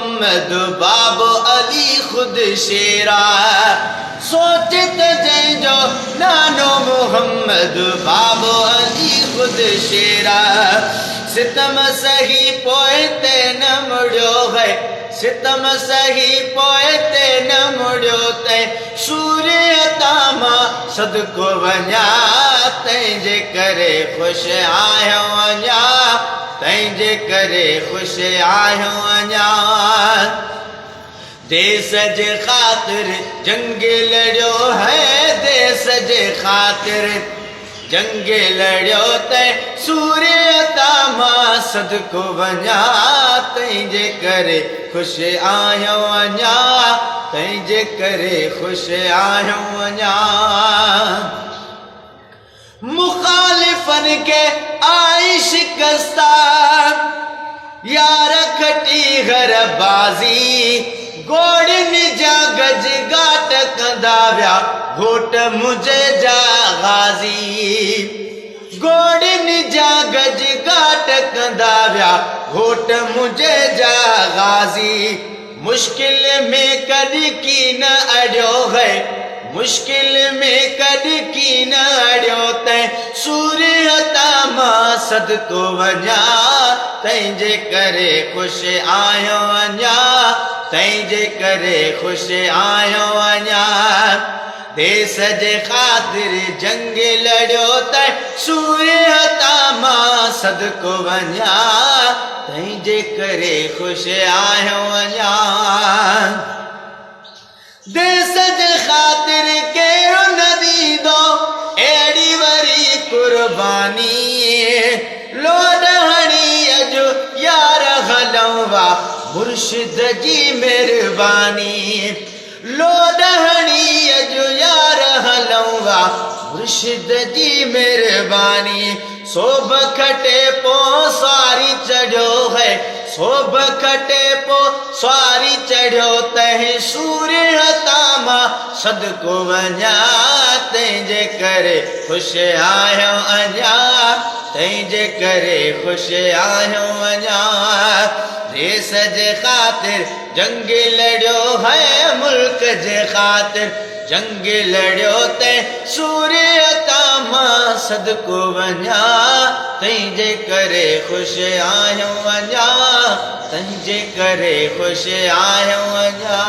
محمد بابو علي خود شيرا. سوچ ته جنهن جو نانو محمد بابو علي خود شيرا. ستم سهي پوئتي نه مڙيو هي، ستم سهي پوئتي نه مڙيو تنهن سوريء تان مان صدقو وڃان، تنهنجي ڪري خوش آهيان اڃا، تنهنجي ڪري خوش آهيان اڃا. ديس جي خاطر جنگ لڙيو هي، ديس جي خاطر جنگ لڙيو تنهن سوريء تان مان صدقو وڃان، تنهنجي ڪري خوش آهيان اڃا، تنهنجي ڪري خوش آهيان اڃا. مخالفن کي آئي شڪستا، يار کٽي هر بازي، گوڙين جا گجگاٽ ڪندا ويا، گهوٽ منهنجي جا غازي، گوڙين جا گجگاٽ ڪندا ويا، گهوٽ منهنجي جا غازي. مشڪل ۾ ڪڏ ڪي نه اڙيو هي، مشڪل ۾ ڪڏ ڪي نه اڙيو تنهن سورهيه تان مان صدقو وڃان، تنهنجي ڪري خوش آهيان اڃا، تنهنجي ڪري خوش آهيان اڃا. ديس جي خاطر جنگ لڙيو تنهن سورهيه تان مان صدقو وڃان، تنهنجي ڪري خوش آهيان اڃا. ديس جي خاطر ڪير نه ڏيندو اهڙي وري قرباني، لوڏ هڻي اڄ يار هلون وا مرشد جي مهرباني. لوڏ هڻي اڄ يار هلون وا مرشد جي مهرباني. سوڀ کٽي پو سواري چڙهيو هي، سوڀ کٽي پو سواري چڙهيو تنهن سورهيه تان مان صدقو وڃان، تنهنجي ڪري خوش آهيان اڃا، تنهنجي ڪري خوش آهيان اڃا. ديس جي خاطر جنگ لڙيو هي، ملڪ جي خاطر جنگ لڙيو تنهن سوريء تان مان صدقو وڃان، تنهنجي ڪري خوش آهيون اڃا، تنهنجي ڪري خوش آهيون اڃا.